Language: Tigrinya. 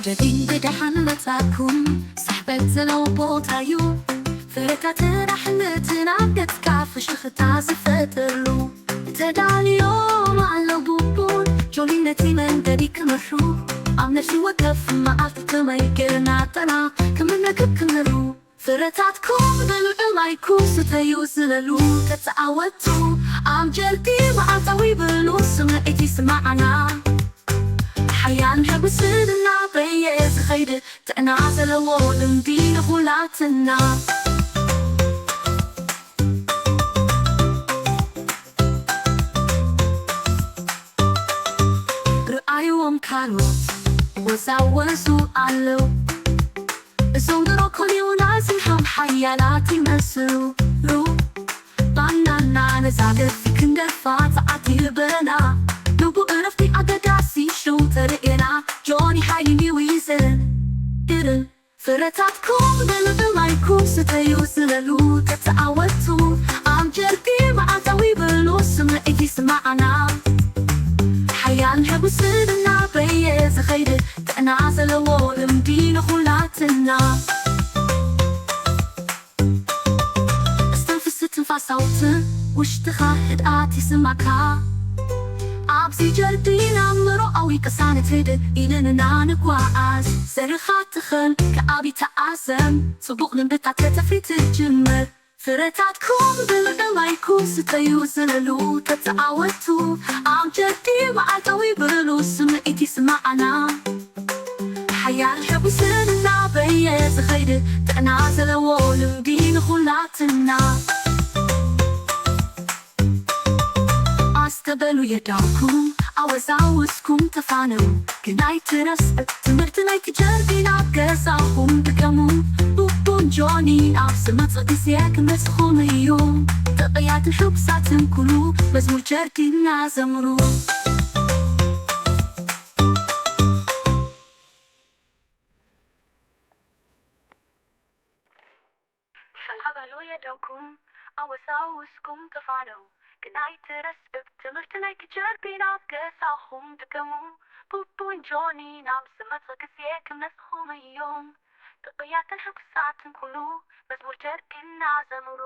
ደጊም ብደሓን መጻኩም። ሳሕበት ዘለዎ ቦታዩ። ፍረታትን ኣሕምልትን ኣብ ገጽካ ፍሽኽታ ዝፈጥርሉ። ተዳልዮም ኣለዉ ቡቡን ጆኒ ነቲ መንገዲ ክመርሑ። ኣብ ነፍሲ ወከፍ መዓልቲ ከመይ ጌርና ጥዕና ክምንክብ ክንህሉ። ፍረታትኩም ብልዑ፣ ማይኩም ስተዩ፣ ዝለሉ፣ ተጻወቱ። ኣብ ጀርዲ መዓልታዊ ብሉ ስምዒት ይስምዓና። ሓያል ሕጉስ ዝህበና በየ ዝኸይድ ጥዕና ዘለዎ ልምዲ ንኹላትና። ርኣይዎም፣ ካሮት ወዛወዙ ኣለዉ። እዞም ብሮኮሊውን ኣዝዮም ሓያላት ይመስሉ። ባናና ነዛ ገፊ ክንገፋ ጸዓት ይህበና። ንቡእ እረፍቲ ኣገዳሲ ሽው ተርእየና። ጆኒ ሓይሊ ሚዊዘን ድርን። ፍረታትኩም ብልዑ፣ ማይኩም ስተዩ፣ ዝለሉ፣ ተጻወቱ። ኣብ ጀርዲ መዓልታዊ ብሉ ስምዒት ይስምዓና። ሓያል ሕጉስ ዝህበና በየ ዝኸይድ ጥዕና ዘለዎ ልምዲ ንኹላትና። እስትንፍስ ትንፋሳውት ውሽጥኻ ህድኣት ይስማካ። ኣብዚ ጀርዲን ኣእምሮኣዊ ቅሳነት ህድእ ኢልና ንጓዓዝ። ዘርኻ ትኸል ክዓቢ ተዓዘብ፣ ጽቡቕ ልምድታት ከተፍሪ ትጅምር። ፍረታትኩም ብልዑ፣ ማይኩም ስተዩ፣ ዝለሉ፣ ተጻወቱ። ኣብ ጀርዲ መዓልታዊ ብሉ ስምዒት ይስምዓና። ሓያል ሕጉስ ዝህበና በየ ዝኸይድ ጥዕና ዘለዎ ልምዲ ንኹላትና። ኣስተብህሉ የእዳውኩም ኣወዛውዝኩም ተፋነው፣ ግን ኣይትረስዑ፣ ትምህርቲ ናይቲ ጀርዲን ኣብ ገዛኹም ድገሙ። ቡቡን ጆኒን ኣብ ዝመጽእ ግዜ ክመጽኹም እዩ። ጥዑያትን ሕጉሳትን ኩኑ፣ መዝሙር ጀርዲንና ዘምሩ። ኣስተብህሉ የእዳውኩም ኣወዛውዝኩም ተፋነው፣ ግን ኣይትረስዑ፣ ትምህርቲ ናይቲ ጀርዲን ኣብ ገዛኹም ድገሙ። ቡቡን ጆኒን ኣብ ዝመጽእ ግዜ ክመጽኹም እዮም። ጥዑያትን ሕጉሳትን ኩኑ፣ መዝሙር ጀርዲንና ዘምሩ።